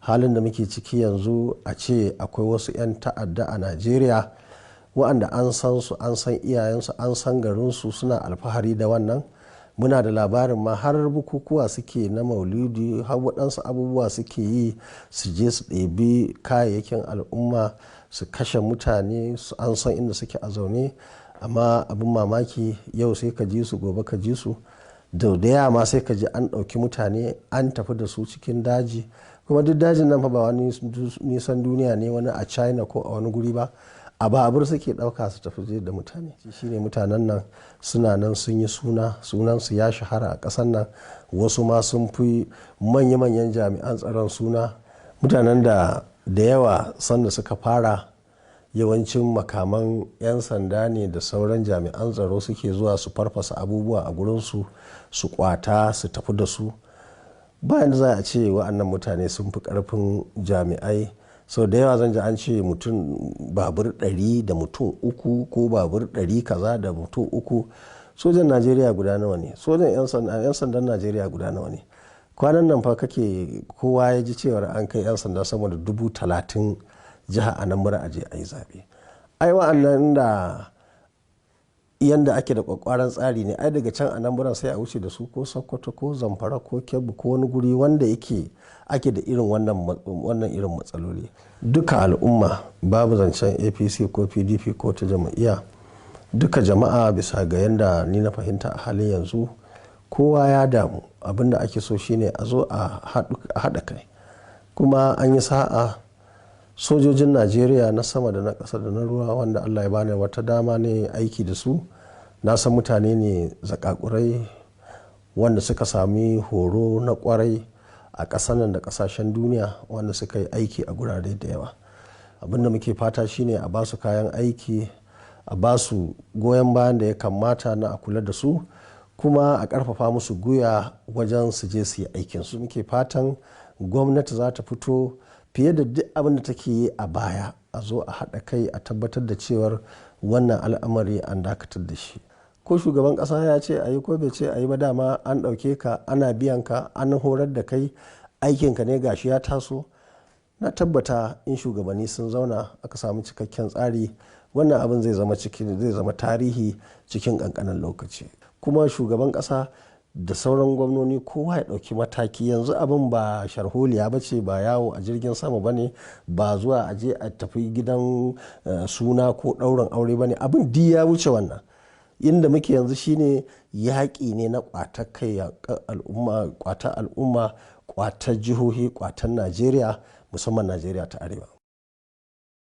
Halin da muke ciki yanzu, a ce akwai wasu 'yan ta'adda a Najeriya waɗanda an san su, an san iyayensu, an san garinsu, suna alfahari da wannan. Muna da labarin ma har bukukuwa suke na maulidi, har waɗansu abubuwa suke yi, su je su ɗebi kayayyakin al'umma, su kashe mutane, an san inda suke a zaune. Amma abin mamaki, yau sai ka ji su, gobe ka ji su. Da yamma sai ka ji an ɗauki mutane an tafi da su cikin daji. Kuma duk dajin nan fa ba wani nisan duniya ne wani a China ko a wani guri ba. A babur suke ɗauka su tafi da mutane. Shine mutanen nan suna nan sun yi suna, sunansu ya shahara a ƙasar nan. Wasu ma sun fi manya-manyan jami'an tsaron suna. Mutanen da da yawa sanda suka fara, yawancin makaman 'yan sanda ne da sauran jami'an tsaro suke zuwa su farfasa abubuwa a gurinsu, su kwata, su tafi da su. Bayan da za a ce wa'annan mutane sun fi karfin jami'ai. Sau da yawa zan ji an ce mutum babur 100 da mutum uku, ko babur 100 kaza da mutum uku. Sojan Najeriya guda nawa ne? Sojan 'yan sandan Najeriya guda nawa ne? Kwanan nan fa kake kowa ya ji cewar an kai 'yan sanda sama da 30,000 jiha Anambra a je a yi zaɓe. Ai wa'annan da yanda ake da kwakwaran tsari ne, ai daga can Anambra sai a wuce da su ko Sokoto ko Zamfara ko Kebbi ko wani guri wanda yake ake da irin wannan irin matsaloli. Duka al'umma, babu zancen APC ko PDP ko ta jam'iyya, duka jama'a, bisa ga yanda ni na fahimta a halin yanzu, kowa ya damu. Abinda ake so shine a zo a haɗa kai. Kuma an yi sa'a, sojojin Najeriya na sama da na ƙasa da na ruwa, wanda Allah ya bani wata dama ne aiki da su, na san mutane ne zakakurai wanda suka sami horo na kwarai a ƙasar nan da ƙasashen duniya, wanda suka yi aiki a gurare da yawa. Abinda muke fata shine a ba su kayan aiki, a ba su goyon bayan da ya kamata na a kula da su, kuma a ƙarfafa musu gwiwa wajen su je su yi aikinsu. Muke fatan gwamnati za ta fito fiye da duk abin da take yi a baya, a zo a haɗa kai a tabbatar da cewar wannan al'amari an dakatar da shi. Ko shugaban ƙasa ya ce a yi ko bai ce a yi ba, dama an ɗauke ka, ana biyan ka, an horar da kai, aikinka ne, gashi ya taso. Na tabbata in shugabanni sun zauna aka samu cikakken tsari, wannan abin zai zama tarihi cikin ƙanƙanin lokaci. Kuma shugaban ƙasa da sauran gwamnoni, kowa ya ɗauki mataki. Yanzu abin ba sharholiya ba ce, ba yawo a jirgin sama ba ne, ba zuwa a je a tafi gidan suna ko ɗaurin aure ba ne. Abin di ya wuce wannan. Inda muke yanzu shine yaƙi ne na ƙwatar kai al'umma, ƙwatar al'umma, ƙwatar jihohi, ƙwatar Najeriya, musamman Najeriya ta Arewa.